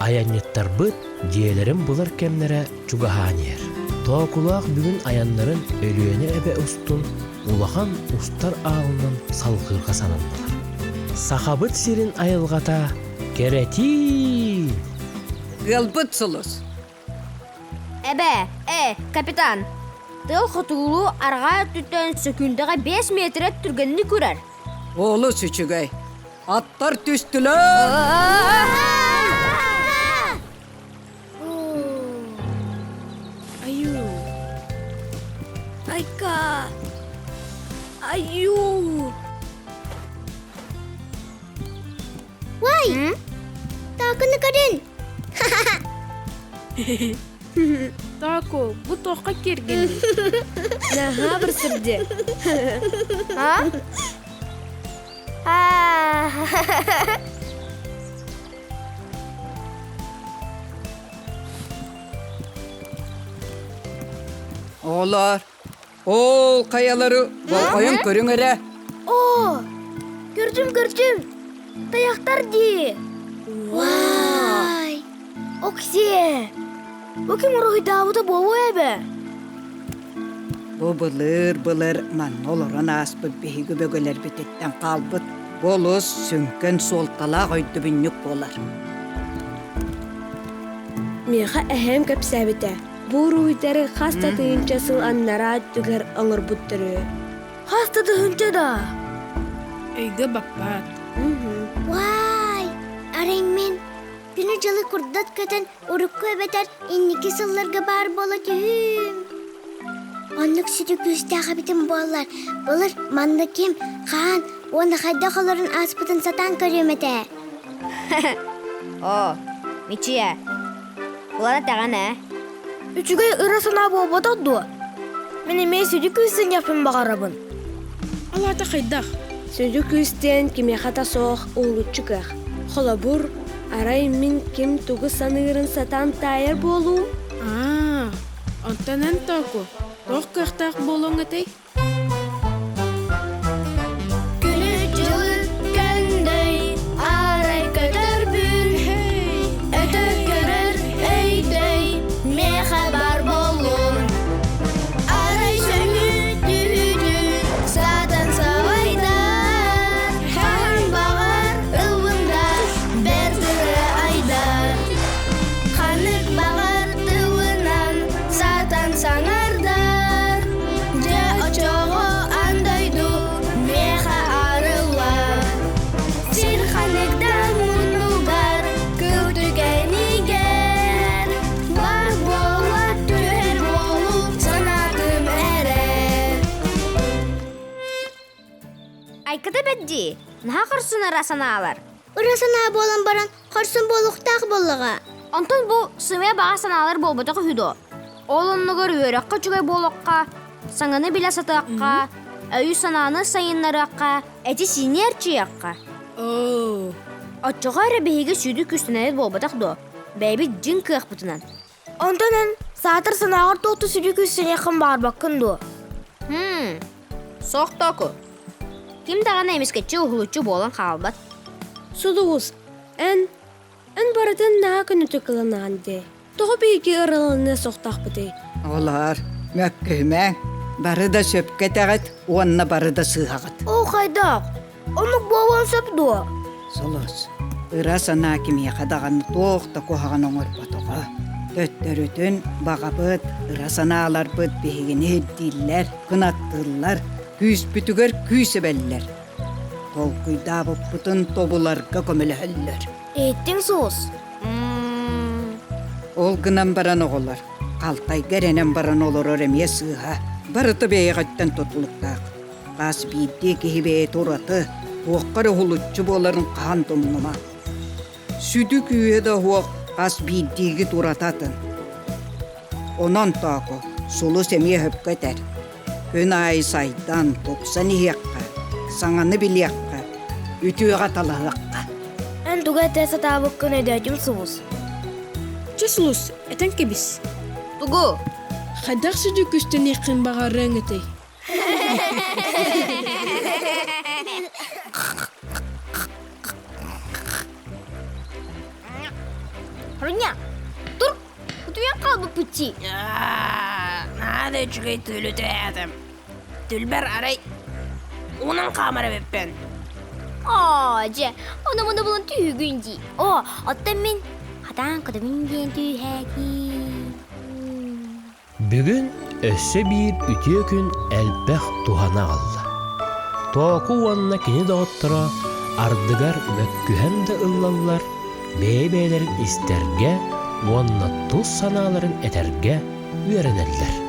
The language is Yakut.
Айанньыттарбыт дьиэлэрин булар кэмнэрэ чугаһаан иһэр. Тоокулаах бүгүн айаннарын Өлүөнэ эбэ устун улахан устар аалынан салҕыырга сананнылар. Сахабыт сирин айылҕата кэрэтиин! Ыалбыт сулус. Эбээ, ээ, капитан, тыал хотугулуу арҕаа өттүттэн сөкүүндэҕэ 5 миэтэрэ түргэнник үрэр. Олус үчүгэй. Аттар түстүлэр! Айуу! Айка! Айуу! Вай! Таакыны көрүн! Таако, бу туохха киэргэнний? Наһаа бір сирде. А? Оҕолоор, ол хайалары болҕойон көрүҥ эрэ. Оо, көрдүм көрдүм. Тайахтар дии. Вай! Оксие! Бу ким уруһуйдаабыта буолуо эбэ? Бу былыр-былыр манна олорон ааспыт биһиги бөгөлөрбүтүттэн хаалбыт бу олус сүҥкэн суолталаах өйдөбүнньүк буолар. Миэхэ эһээм кэпсээбитэ. Бу уруһуйдары хас да тыһыынча сыл аннараа өттүгэр оҥорбуттар үһү. Хас да тыһыынча да? Өйгө баппаат. Вай! Арай мин күнү-дьылы курдат көтөн урукку эбэтэр инники сылларга баар буола түһүүм. Оннук сүдү күүстээх эбитим буоллар, былыр манна ким, хаан уонна хайдах олорон ааспытын сатаан көрүөм этэ. Оо, Мичийэ, улара тэҕэн ээ. Үчүгэй ыра санаа буолбатах дуо? Мин эмиэ сүдү күүстэниэхпин баҕарабын. Ол аата хайдах? Сүдү күүс диэн кимиэхэ да суох уһулуччу кыах. Холобур, арай мин ким тугу саныырын сатаан таайар буолуум? Аа, онтон эн Тооку, туох кыахтаах буолуоҥ этэй? Күнү-дьылы көндөй, арай көтөрбүн, өтө көрөр өйдөй, миэхэ бар буоллун. Арай сөҥүү түһүүтүн саатан сабайдар, хаһан баҕар ыллында бэрт ырыа айдар. Ханнык баҕар тылынан саатан саҥардар, дьэ очоҕо аан дойду миэхэ арыллар. Сир ханнык да муннугар кыл түгэнигэр бар буола түһэр буолуу санаатым эрэ. Айкыта бэт дии, наһаа хорсун ыра санаалар. Ыра санаа буолан баран хорсун буолуохтаах буоллаҕа. Онтон бу сымыйа баҕа санаалар буолбатах үһү дуо? Ол оннугар үөрэххэ үчүгэй буолуохха, саҥаны билэ сатыахха, өйү-санааны сайыннарыахха, эти-сиини эрчийиэххэ. Оо. Оччоҕо эрэ биһиги сүдү күүстэнэбит буолбатах дуо? Бэйэбит дьиҥ кыахпытынан. Онтон эн саатар санааҕар туохту сүдү күүстэниэххин баҕарбаккын дуо? Хм, суох току. Ким даҕаны эмискэччи уһулуччу буолан хаалбат. Сулус, эн, эн барытын наһаа көнөтүк ылынаҕын дии. Тоҕо биһиги ыралана суохтаахпытый? Оҕолоор, мөккүһүмэҥ, бары да сөпкө этэҕит уонна бары да сыыһаҕыт. Оо, хайдах? Оннук буолуон сөп дуо? Сулус, ыра санаа кимиэхэ даҕаны туох да куһаҕан оҥорботоҕо. Төттөрүтүн баҕабыт, ыра санааларбыт биһигини ирдииллэр, кынаттыыллар, күүспүтүгэр күүс эбэллэр. Толкуйдаабыппытын тобуларга көмөлөһөллөр. Иһиттиҥ суус? Ол гынан баран оҕолор, халтайга эрэнэн баран олорор эмиэ сыыһа, барыта бэйэҕиттэн тутулуктаах. Хас биирдии киһи бэйэтэ ураты, туохха эрэ уһулуччу буоларын хаһан да умнума. Сүдү күүһэ да суох хас биирдиигит ураты атын. Онон Тооку, сулус эмиэ сөпкө этэр. Күн аайы сайдан, тупсан иһиэххэ, саҥаны билиэххэ, үтүөҕэ талаһыахха. Эн тугу этэ сатаабыккын өйдөөтүм сулус. Чэ, Сулус, этэн кэбис. Тугу? Хайдах сүдү күүстэниэххин баҕарыаҥ этэй? Руня, тур, утуйан хаалбыппыт дии. Наада үчүгэй түүлү түһээтим. Түлбэр арай уунан хаамар эбиппин. Оо, дьэ, ону-муну булан түһүгүн дии. Оо, оттон мин хатаан көтөбүн диэн түүһээтиим. Бүгүн өссө биир үтүө күн элбэх туһаны аҕалла. Тооку уонна кини доҕотторо ардыгар мөккүһэн да ыллаллар, бэйэ-бэйэлэрин истэргэ уонна тус санааларын этэргэ үөрэнэллэр.